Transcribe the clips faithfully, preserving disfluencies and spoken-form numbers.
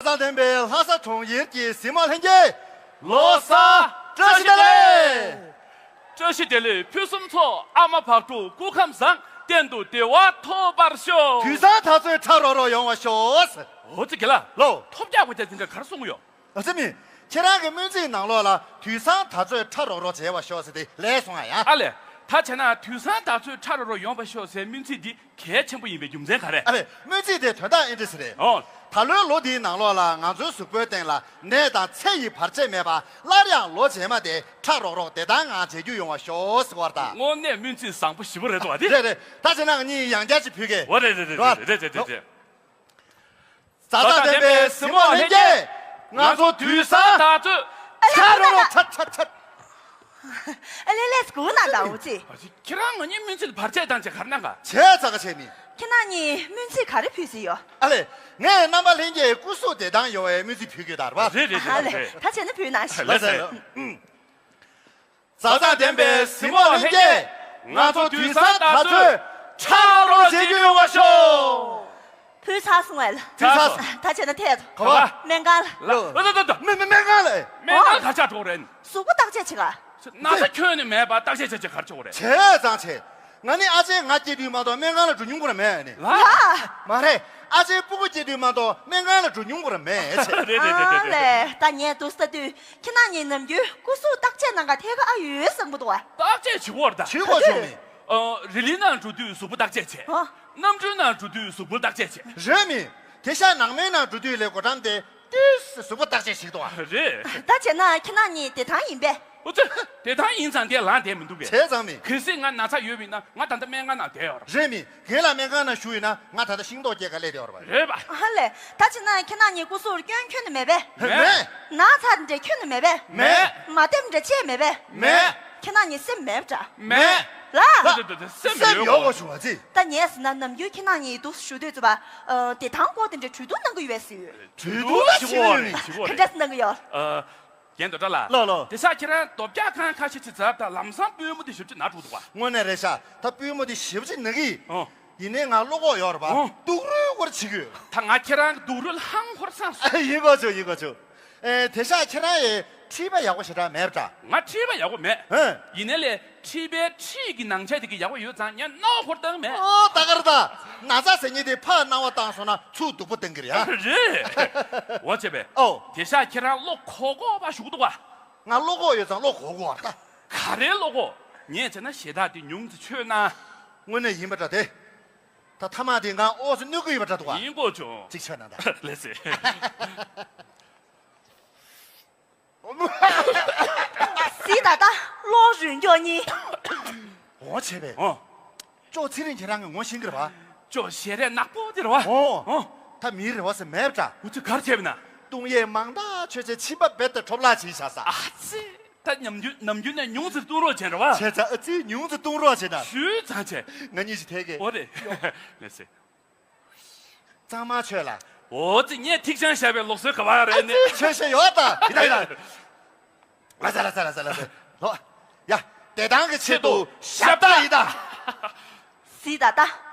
བཟང་ལྡན་པའི་ལྷ་ས་གྲོང་ཁྱེར་གྱི་གཟིགས་མོ་ལྷན་རྒྱས། ལོ་གསར་བཀྲ་ཤིས་བདེ་ལེགས། བཀྲ་ཤིས་བདེ་ལེགས་ཕུན་སུམ་ཚོགས། ཨ་མ་བག་དྲོ་སྐུ་ཁམས་བཟང་། གཏན་དུ་བདེ་བ་ཐོབ་པར་ཤོག་དུས་བཟང་ད་ཚོད་ཁྲ་རོག་རོག་ཡོང་བ་ཤོག་ཟེར། འོ་ཙི་དགེ་ལགས། ལོ། ཐོབ་རྒྱག་དགོས་ཀྱང་དེ་འདྲ་ག་རེ་གསུང་གི་ཡོད། ཨ་ཙི་མི། ཁྱེད་རང་གི་སྨོན་ཚིག་ནང་ལོགས་ལ་དུས་བཟང་ད་ཚོད་ཁྲ་རོག་རོག་བྱེད་པ་ཤོག་ཟེར་ཏེ་ལས་སོང་ང་ཡ། ཨ་ལས། ད་བྱས་ན་དུས་བཟང་ད་ཚོད་ཁྲ་རོག་རོག་ཡོང་བ་ཤོག་ཟེར་སྨོན་ཚིག་འདི་གལ་ཆེན་པོ་ཡིན་པའི་རྒྱུ་མཚན་ག་རེ། ཨ་ལས། སྨོན་ཚིག་དེ་དོན་དག་ཨེ་འདྲ་ཟེར་རེད། ཨོ། ད་ལོའི་ལོ་འདིའི་ནང་ལོགས་ལ་ང་ཚོའི་གཟུགས་པོའི་སྟེང་ལ་ནད་དང་ཚེ་ཡི་བར་ཆད་མེད་པ། སླར་ཡང་ལོ་རྗེས་མ་དེ་ཁྲ་རོག་རོག་བདེ་ཐང་ངང་མཇལ་རྒྱུ་ཡོང་བ་ཤོག་ཟེར་བ་དང་། དངོས་གནས་སྨོན་ཚིག་བཟང་པོ་ཞེ་པོ་རེད་འདུག་བ་དེ། རེད་རེད། ད་བྱས་ན་ང་གཉིས་ཡང་བསྐྱར་ཅིག་ཕུལ་གེ། འོ་རེད་རེད་རེད། རེད་བ། རེད་རེད་རེད་རེད། བཟང་ལྡན་པའི་གཟིགས་མོ་ལྷན་རྒྱས། ང་ཚོ་དུས་བཟང་ད་ཚོད་ཁྲ་རོག་རོག་ཁྲ་ཁྲ་ཁྲ། ཨ་ལས་ལས་སྒུག་ན་ད་འོ་ཙི། ཁྱེད་རང་ང་གཉིས་སྨོན་ཚིག་བར་ཆད་བཏང་བྱས་ག་རེ་གནང་ག་བྱས་ཙང་ག་བྱས་མི། ཁྱེད་རང་གཉིས་སྨོན་ཚིག་ག་རེ་ཕུལ་སྲིད་ཡོད། ཨ་ལས། ངས་རྣམ་པ་ལྷན་རྒྱས་སྐུ་གཟུགས་བདེ་ཐང་ཡོང་བའི་སྨོན་ཚིག་ཕུལ་གྱི་ཡོད་ད་རེད་བ། རེད་རེད་ཨ་རེད་ལས་རེད། ད་བྱས་ན་ཕུལ་ན་ཞིག་ལགས་སོ། ལགས་སོ། བཟང་ལྡན་པའི་གཟིགས་མོ་ལྷན་རྒྱས། ང་ཚོ་དུས་བཟང་ད་ཚོད་ཁྲ་རོག་རོག་མཇལ་རྒྱུ་ཡོང་བ་ཤོག་ཕུལ་ཚར་སོང་བས་ལ། ཕུལ་ཚར་སོང་། ད་བྱས་ན་ཐད་དོ། ག་བ། སྨན་ཁང་ལ། ལོ། ལོ་ལོ་ལོ་ལོ། མེ་མེ་སྨན་ཁང་ལ། སྨན་ཁང་ག་ཆགས་འགྲོ་རེད། གཟུགས་པོ་བརྟག་དཔྱད་བྱེད་ག་ན་ཚ་ཁྱོན་ནས་མེད་པ་བརྟག་དཔྱད་བྱེད་ཆེད་ག་རེ་བྱེད་དགོས་རེད། བྱས་ཙང་བྱས། ང་ནི་ཨ་ཅེ་ང་སྐྱེས་དུས་མ་གཏོགས་སྨན་ཁང་ལ་འགྲོ་མྱོང་གི་ར་མེད་ནི། ལ། མ་རེད། ཨ་ཅེ་སྤུ་གུ་སྐྱེས་དུས་མ་གཏོགས་སྨན་ཁང་ལ་འགྲོ་མྱོང་གི་ར་མེད་ཅེ། རེད་རེད་རེད་རེད། ཨ་ལས། ད་ངས་འདུག་ས་དུས་ཁྱེད་རྣམ་གཉིས་ནམ་རྒྱུན་སྐུ་གཟུགས་བརྟག་དཔྱད་གནང་ག་ཐད་ཀ་ཨ་ཡོད་བསམ་གི་འདུག་བ། བརྟག་དཔྱད་བྱེད་དགོས་རེད་ད། བྱེད་དགོས་བྱུང་ནི། ཨ། རི་ལི་ནང་འགྲོ་དུས་གཟུགས་པོ་བརྟག་དཔྱད་བྱེད། ཨ། གནམ་གྲུའི་ནང་འགྲོ་དུས་གཟུགས་པོ་བརྟག་དཔྱད་བྱེད། རེད་མི། དེ་ཤ་ནང་མའི་ནང་འགྲོ་དུས་ལས་སྒོ་འགྲམ་དེ་ཏིས་གཟུགས་པོ་བརྟག་དཔྱད་ཞིག་འདུག་ཨ། རེད། ད་བྱས་ན་ཁྱེད་རྣམ་གཉིས་བདེ་ཐང་ཡིན་པས། འོ་ཙི། བདེ་ཐང་ཡིན་ཙང་དེ་ལངས་བསྡད་མི་འདུག་གས། བྱས་ཙང་མི། གལ་སྲིད་ང་ན་ཚ་ཡོད་པ་ཡིན་ན་ང་ད་ལྟ་སྨན་ཁང་ནང་བསྡད་ཡོད་རེད། རེད་མི། རྒན་ལགས་སྨན་ཁང་ནང་བཞུགས་ཡོད་ན་ང་ད་ལྟ་ཤིང་ཏོག་སྐྱེལ་ག་སླེབས་བསྡད་ཡོད་རེད་པ། རེད་པ། ཨ་ལས། ད་བྱས་ན་ཁྱེད་རྣམ་གཉིས་སྐུ་གཟུགས་སྐྱོན་ཁྱོན་ནས་མེད་པས། མེད། ན་ཚ་འདྲ་ཁྱོན་ནས་མེད་པས། མེད། མ་བསྟེན་འདྲ་བྱས་མེད་པས། མེད། ཁྱེད་རྣམ་གཉིས་སེམས་མེད་པ་འདྲ། མེད། ལ། ད་ད་ད་ད་སེམས་སེམས་ཡོད་ཡོད་དགོས་བྱུང་བ་ཅི། ད་ངས་ཟེར་ན་ནམ་རྒྱུན་ཁྱེད་རྣམ་གཉིས་འདུག་ཞུ་དུས་ཚོད་པ། ཨ། བདེ་ཐང་སྐོར་དེ་འདྲའི་གྲོས་བསྡུར་གནང་གི་ཡོད་པས་ཟེར། གྲོས་བསྡུར་ལ་ཕྱིན་ཡོད་ནི། ག་འདྲ་ཟེར་གནང་གི་ཡོད། ཨ། རྒན་རྡོ་བཀྲ་ལགས། ལགས་ལགས། དེ་ཤག་ཁྱེད་རང་རྡོ་བཀྲ་ཁང་ཁ་ཤས་ཅིག་ཛབ་དང་ལམ་སང་པུས་མོ་དེ་ཞེ་པོ་ཅིག་ན་འགྲོ་འདུག་ག་དངོས་གནས་རེད་ཤག་ད་པུས་མོ་དེ་ཞེ་པོ་ཅིག་ན་གི། ཨོ། ཡིན་ནའི་ང་བློ་ཁོག་ཡོད་རེད་པ། ཨོ། སྡུག་རུས་སྐོར་བྱེད་ཀྱི་ཡོད། ད་ང་ཁྱེད་རང་གི་སྡུག་རུས་ལ་ཧང་ཧོར་སངས་སོང་། ཡིན་དགོས་བྱུང་ཡིན་དགོས་བྱུང་། ཨེ། དེ་ཤག་ཁྱེད་རང་ཡི་མཁྲིས་པ་ཡག་པོ་ཞེ་དྲག་མེད་པ་འདྲ། ང་མཁྲིས་པ་ཡག་པོ་མེད། ཧེ། ཡིན་ནའི་ལས་མཁྲིས་པའི་མཁྲིས་ཀྱི་ནང་ཆས་དེ་གི་ཡག་པོ་ཡོད་ཙང་ངས་རྣ་བ་ཧོར་བཏང་མེད། ཨོ། ད་ག་རེ་ད། ན་ཚ་ཟེར་མཁན་དེ་ཕར་རྣ་བ་བཏང་སོང་ན་ཚུར་སྡུག་པོ་བཏང་གི་རེད་ཨ། རེད། འོ་བྱས་པས། ཨོ། དེ་ཤག་ཁྱེད་རང་བློ་ཁོག་ཁོག་པ་ཞུགས་འདུག་ག་ང་བློ་ཁོག་ཡོད་ཙང་བློ་ཁོག་གོ་བ་ད། ག་རེ་བློ་ཁོག་ངས་བྱས་ན་ཞེ་དྲག་དེ་ཉུང་ཙི་ཆོད་ན། དངོས་གནས་ཡིན་པ་འདྲ་དེ། ད་ཐ་མག་དེ་ང་ཨོ་ཙི་གནོད་ཀྱི་ཡོད་པ་འདྲ་འདུག་ག་ཡིན་དགོས་བྱུང་། གཅིག་ཆོད་ན་ད། ལགས་སེ། སི་ད་ད་གློག་རུལ་མགྱོགས་གཉིས། འོ་བྱས་པས། ཨོ། ཅོག་ཚེ་རིང་ཁྱེད་རང་གི་ངོ་ཤེས་ཀྱི་རེད་བ། ཅོག་ཞལ་རས་ནག་པོ་དེ་རེད་བ། ཨོ། ཨོ། ད་མིའི་རེ་བ་ཟེར་མེད་པ་འདྲ། འུ་ཚོས་ག་རེ་བྱས་པ་ན། ཏུང་ཡེ་མང་ཐག་ཆོད་ཆེ་ཕྱིན་པ་རྦད་དེ་འཕྲོ་བརླག་བྱས་བཞག་ས། ཨ་ཙི། ད་ནམ་རྒྱུན་ནམ་རྒྱུན་ནས་ཉུང་ཙིག་བཏུང་རོགས་བྱས་རེད་བ། བྱས་ཙང་ཨ་ཙི་ཉུང་ཙིག་བཏུང་རོགས་བྱས་ན། ཞུས་ཙང་བྱས། ང་གཉིས་ཀྱིས་ཐད་ཀའི། འོ་རེད། ལགས་སེ། གཙང་མ་ཆོད་ལ། འོ་ཙི་ངས་ཐིག་ཆང་བཞག་པའི་ལུགས་སྲོལ་ག་བ་རེད་ནི། ཆོད་ཤེས་ཡོད་ད། ཡིན་ད་ཡིན་ད། ལ་ཟ་ལ་ཟ་ལ་ཟ་ལ་ཟ། ལོ། ཡ། བདེ་ཐང་གི་ཆེད་དུ་ཞབས་ཏག་ཡིན་ད། སི་ད་ད།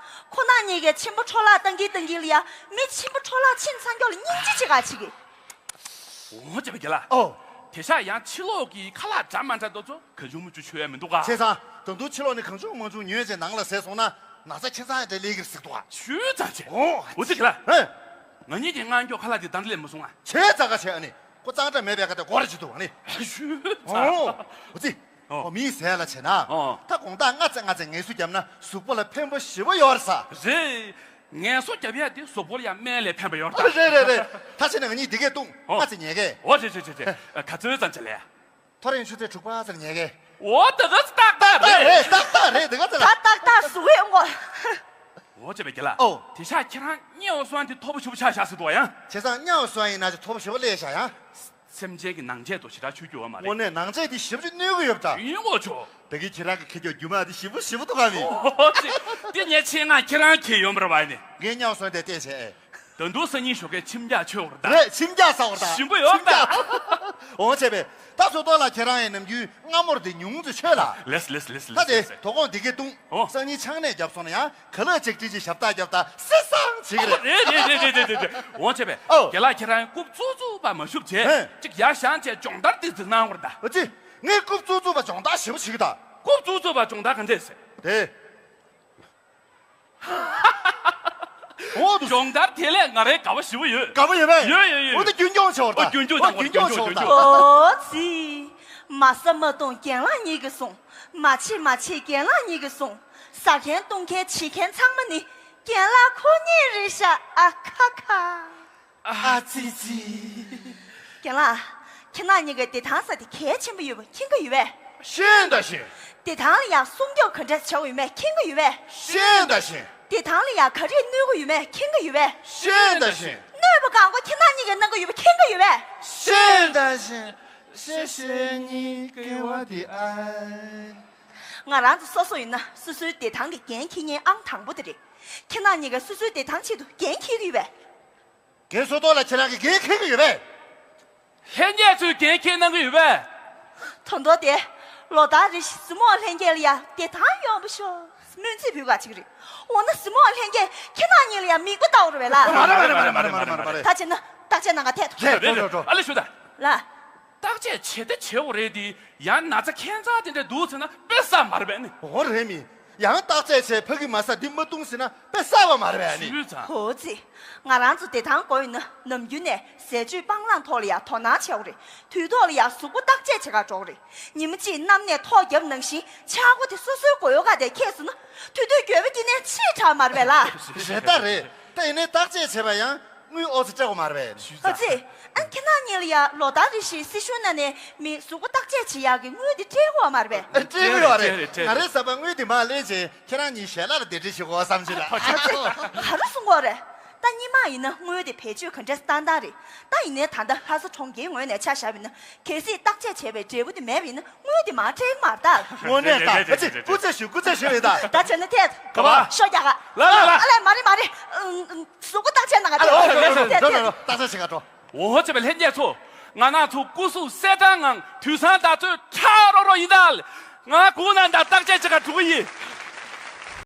ཁོ་ན་གཉིས་ཀས་ཆེན་པོ་འཕྲོ་བརླག་བཏང་གིན་བཏང་གིན་ལ་ཡ། མི་ཆེན་པོ་འཕྲོ་བརླག་ཕྱིན་ཚར་མགྱོགས་ལ་སྙིང་རྗེ་ཆེ་ག་ཆེ་གི། འོ་ཅེ་བ་རྒྱ་ལ། ཨོ། དེ་ཤག་ཡང་ཕྱི་ལོགས་ཀྱི་ཁ་ལག་འདྲ་མ་འདྲ་དེ་ཚོ་གང་བྱུང་མང་བྱུང་མཆོད་ཡ་མི་འདུག་ག་བྱས་ཙང་ད་དུང་ཕྱི་ལོགས་ནས་གང་བྱུང་མང་བྱུང་ཉོས་བྱས་ནང་ལ་ཟས་སོང་ན་ན་ཚ་ཁྱད་མཚར་ཡ་འདྲ་སླེབས་ཀྱི་རེད་ཟེར་འདུག་ག་ཞུས་ཙང་བྱས། ཨོ། འོ་ཙི་རྒྱ་ལ། ཧེ། ང་གཉིས་ཀྱིས་སྔ་མགྱོགས་ཁ་ལག་དེ་ད་འདྲ་སླེབས་མ་སོང་ང་། བྱས་ཙང་ག་བྱས་ཨ་ནི། ཁོ་གཙང་སྦྲ་མེད་པའི་ཁ་དེ་སྒོ་ར་བྱེད་འདུག་ཨ་ནི། ཞུས་ཙང་། ཨོ། འོ་ཙི། ཨོ། ཨོ་མིའི་ཟས་ལ་བྱས་ན། ཨོ། ད་དགོང་དག་སྔ་ཙེ་སྔ་ཙེ་ངལ་གསོ་བརྒྱབ་ན་གཟུགས་པོ་ལ་ཕན་པོ་ཞེ་པོ་ཡོད་རེད་ས། རེད། ངལ་གསོ་རྒྱབ་ཡ་དེ་གཟུགས་པོ་ལ་ཡང་སྨན་ལས་ཕན་པ་ཡོད་རེད་ད། རེད་རེད་རེད། ད་བྱས་ན་ང་གཉིས་འདི་གས་བཏུང་། ཨོ། སྔ་ཙེ་ཉལ་གས། ཨོ་རེད་རེད་རེད་རེད། ག་ཚོད་ཙམ་བྱས་ལས། ཐོ་རེངས་ཆུ་ཚོད་དྲུག་པ་ཙམ་ཉལ་གས། ཨོ་ད་ག་ཏག་ཏག་རེད། རེད་ཏག་ཏག་རེད་ད་ག་ཙམ། ད་ཏག་ཏག་བཟོ་གི་ཡོང་གོ། ཨོ་ཅེ་བ་རྒྱ་ལ། ཨོ། དེ་ཤག་ཁྱེད་རང་དམྱལ་བ་སོང་དེ་མཐོ་པོ་ཞེ་པོ་ཆགས་བཞག་ཟེར་འདུག་ཡ། བྱས་ཙང་དམྱལ་བ་སོང་ཡིན་ན་ཅི་མཐོ་པོ་ཞེ་པོ་སླེབས་བཞག་ཡ། སེམས་ཅན་གྱི་ནང་ཆས་དོ་ཞེ་དྲག་མཆོད་རྒྱུ་ཡོད་མ་རེད། དངོས་གནས་ནང་ཆས་དེ་ཞེ་པོ་ཅིག་གནོད་གི་ཡོད་པ་འདྲ། ཡིན་གོ་ཆོ། ད་གིན་ཁྱེད་རང་གི་ཁེ་གྱོགས་རྒྱུ་མ་དེ་ཞེ་པོ་ཞེ་པོ་འདུག་ག་མི། ཨོ་ཙི། དེ་ངས་ཆེད་མངགས་ཁྱེད་རང་ཁྱེར་ཡོང་བ་རེད་བ་ནི། ངས་དམྱལ་བ་སོང་དེ་བལྟས་བྱས། ད་དུང་སང་ཉིན་ཞོགས་ཀས་ཁྱིམ་རྒྱགས་མཆོད་འོར་ད། རེད། ཁྱིམ་རྒྱགས་ཟ་འོར་ད། ཞིམ་པོ་ཡོད་ད། ཁྱིམ་རྒྱགས། འོང་བྱས་པས། ད་སོ་ཏོ་ལ་ཁྱེད་རང་ཡང་ནམ་རྒྱུན་སྔ་མོར་དེ་ཉུང་ཙི་མཆོད་ལ། ལེས་ལེས་ལེས་ལེས། ད་དེ་ལེས་ལེས། དོ་དགོང་དེ་གའི་བཏུང་། ཨོ། སང་ཉིན་ཆང་གནས་བརྒྱབ་སོང་ན་ཡང་ག་ལ་ཅིག་ཀྲི་ཅི་ཞབས་ཏག་རྒྱབ་ད་སི་སང་བྱེད་ཀྱི་རེད། རེད་རེད་རེད། འོང་བྱས་པས། ཨོ། རྒན་ལགས་ཁྱེད་རང་རྐུབ་བཙུགས་བཙུགས་པ་མ་བཞུགས་བྱས། ཧེ། ཅིག་ཡར་བཞེངས་བྱས་སྦྱོང་བརྡར་ཏིག་ཙི་གནང་བར་ད། ཨ་ཙི། ངས་རྐུབ་བཙུགས་བཙུགས་པ་སྦྱོང་བརྡར་ཞེ་པོ་བྱེད་ཀྱི་ད། རྐུབ་བཙུགས་བཙུགས་པ་སྦྱོང་བརྡར་ག་འདྲས་ཟེར། དེ། འོ་དུ། སྦྱོང་བརྡར་དེ་ལས་ང་རའི་དགའ་བ་ཞེ་པོ་ཡོད། དགའ་བ་ཡོད་པས། ཡོད་ཡོད་ཡོད། འོ་དུ་རྒྱུན་སྐྱོང་བྱེད་བར་ད། འོ་རྒྱུན་སྐྱོང་གནང་བར། འོ་རྒྱུན་སྐྱོང་བྱེད་བར་ད། འོ་ཙི། མ་ཟ་མ་བཏུང་རྒན་ལགས་གཉིས་ཀྱིས་བཟུང་། མ་བྱེད་མ་བྱེད་རྒན་ལགས་གཉིས་ཀྱིས་བཟུང་། ཟ་མཁན་བཏུང་མཁན་བྱེད་མཁན་ཚང་མ་ནི་རྒན་ལགས་ཁོ་གཉིས་རེད་ཤག་ཨ་ཁ་ཁ། ཨ་ཙི་ཙི། རྒན་ལགས། ཁྱེད་རང་གཉིས་ཀྱིས་བདེ་ཐང་ཟེར་དེ་གལ་ཆེན་པོ་ཡོད་པ་མཁྱེན་གྱི་ཡོད་པས། ཤེས་ད་ཤེས། བདེ་ཐང་ལ་ཡང་སྲུང་སྐྱོབ་ག་འདྲས་བྱ་དགོས་ཡོད་མེད་མཁྱེན་གྱི་ཡོད་པས། ཤེས་ད་ཤེས། བདེ་ཐང་ལ་ཡང་ག་རེ་གནོད་ཀྱི་ཡོད་མེད་མཁྱེན་གྱི་ཡོད་པས། ཤེས་ད་ཤེས། གནོད་པ་གང་དགོས་ཁྱེད་རང་གཉིས་ཀྱིས་གནང་གི་ཡོད་པ་མཁྱེན་གྱི་ཡོད་པས། ཤེས་ད་ཤེས། ཤེས་ཤེས་ཉིད་སྐྱེ་བ་འདི་ཨ། ང་རང་ཚོ་སོ་སོ་ཡིན་ན་སོ་སོའི་བདེ་ཐང་གི་འགན་འཁྱེར་མཁན་ཨང་དང་པོ་དེ་རེད། ཁྱེད་རང་གཉིས་ཀྱིས་སོ་སོའི་བདེ་ཐང་ཆེད་དུ་འགན་འཁྱེར་གྱི་ཡོད་པས། རྒན་བསོད་རྡོར་ལགས་ཁྱེད་རང་གིས་འགན་འཁྱེར་གྱི་ཡོད་པས། ལྷན་རྒྱས་ཚོས་འགན་འཁྱེར་གནང་གི་ཡོད་པས། ད་དུང་དེ། ལོ་ལྟར་རེ་བཞིན་གཟིགས་མོ་བ་ལྷན་རྒྱས་ལ་ཡང་བདེ་ཐང་ཡོང་བ་ཤོག་སྨོན་ཚིག་ཕུལ་ག་ཅིག་རེད། འོ་ན་གཟིགས་མོ་བ་ལྷན་རྒྱས་ཁྱེད་རང་གཉིས་ལ་ཡང་མིག་དཔེ་ལྟ་བ་རེད་པས་ལ། མ་རེད་མ་རེད་མ་རེད་མ་རེད་མ་རེད། ད་བྱས་ན་བརྟག་དཔྱད་གནང་ག་ཐད་དོ། རེད་རེད་རེད། ཨ་ལེ་ཞུ་ད། ལ། བརྟག་དཔྱད་བྱེད་ད་བྱེད་འོ་རེད་དེ། ཡང་ན་ཚ་ཁྱད་མཚར་དེ་འདྲ་འདུག་ཟེར་ན་དཔེ་བསགས་མ་རེད་པས་ནི། འོ་རེད་མི། ཡང་བརྟག་དཔྱད་བྱས་ཕ་གི་མ་ཟ་འདི་མ་བཏུང་ཟེར་ན་དཔེ་བསགས་པ་མ་རེད་པས་ནི། ཞུས་ཙང་། འོ་ཙི། ང་རང་ཚོ་བདེ་ཐང་དགོས་ཡོད་ན་ནམ་རྒྱུན་ནས་ཟས་བཅུད་སྤང་བླང་ཐོག་ལ་ཡང་དོ་སྣང་བྱེད་འོ་རེད། དུས་ཐོག་ལ་ཡང་གཟུགས་པོ་བརྟག་དཔྱད་བྱེད་ག་འགྲོ་འོ་རེད། ཉི་མ་གཅིག་གནམ་ནས་ཐོག་བརྒྱབ་ནང་བཞིན་ཆག་སྒོ་དེ་སོ་སོའི་མགོ་ཡོ་ག་དེ་ཁེལ་སོང་ན་དུས་དུས་འགྱོད་པ་སྐྱེས་ནས་ཕྱིས་དྲགས་མ་རེད་པས་ལ། རེད་ད་རེད། ད་ཡིན་ནའི་བརྟག་དཔྱད་བྱས་པ་ཡང་། དངུལ་ཨོ་ཙི་སྤྲད་དགོས་མ་རེད་པས། ཨ་ཙི། ཨ་ཁྱེད་རང་གཉིས་ལ་ཡ་ལོ་ལྟར་རེ་བཞིན་སྲི་ཞུ་ནང་ནས་མི་གཟུགས་པོ་བརྟག་དཔྱད་བྱེད་ཡག་གི་དངུལ་དེ་སྤྲད་དགོས་མ་རེད་པས། སྤྲད་དགོས་ཡོད་རེད། སྤྲད་རེད། ང་རའི་ཟ་པ་དངུལ་དེ་མར་ལེན་བྱས་ཁྱེད་རང་གཉིས་ཞལ་ལག་ལ་སྡེབ་སྒྲིག་བྱེད་དགོས་བསམ་གྱི་ལ། ཨ་ཙི། ག་རེ་གསུང་གི་ཡོད་རེད། ད་སྔོན་མ་ཡིན་ན་དངུལ་དེ་བེད་སྤྱོད་ག་འདྲས་བཏང་སྟངས་རེད། ད་ཡིན་ནའི་ད་ལྟ་ལྷ་ས་གྲོང་ཁྱེར་ངོས་ནས་ཆ་བཞག་པ་ཡིན་ན་གལ་སྲིད་བརྟག་དཔྱད་བྱས་པའི་འབྲས་བུ་དེ་མེད་པ་ཡིན་ན་དངུལ་དེ་མར་སྤྲད་ཀྱི་མ་རེད་ད། དངོས་གནས་ད། ཨ་ཙི། སྐུ་རྩེད་ཞུ་སྐུ་རྩེད་ཞུ་རེད་ད། ད་བྱས་ན་ཐད། ག་པ། ཤོ་རྒྱག་ག་ལ་ལ་ལ། ཨ་ལས་མ་རེད་མ་རེད། ཨང་། གཟུགས་པོ་བརྟག་དཔྱད་གནང་ག་ཨ་ལ་ཨོ་ཨོ་ཨོ་ཨོ་ཨོ་ཨོ། བརྟག་དཔྱད་བྱེད་ག་འགྲོ། འོ་བྱས་པའི་ལྷན་རྒྱས་ཚོ། ང་རང་ཚོ་སྐུ་གཟུགས་གསལ་ཐང་ངང་དུས་སང་ད་ཚོད་ཁྲ་རོག་རོག་ཡིན་ད། ང་སྒུག་གནང་དང་བརྟག་དཔྱད་བྱེད་ག་འགྲོ་གི་ཡིན།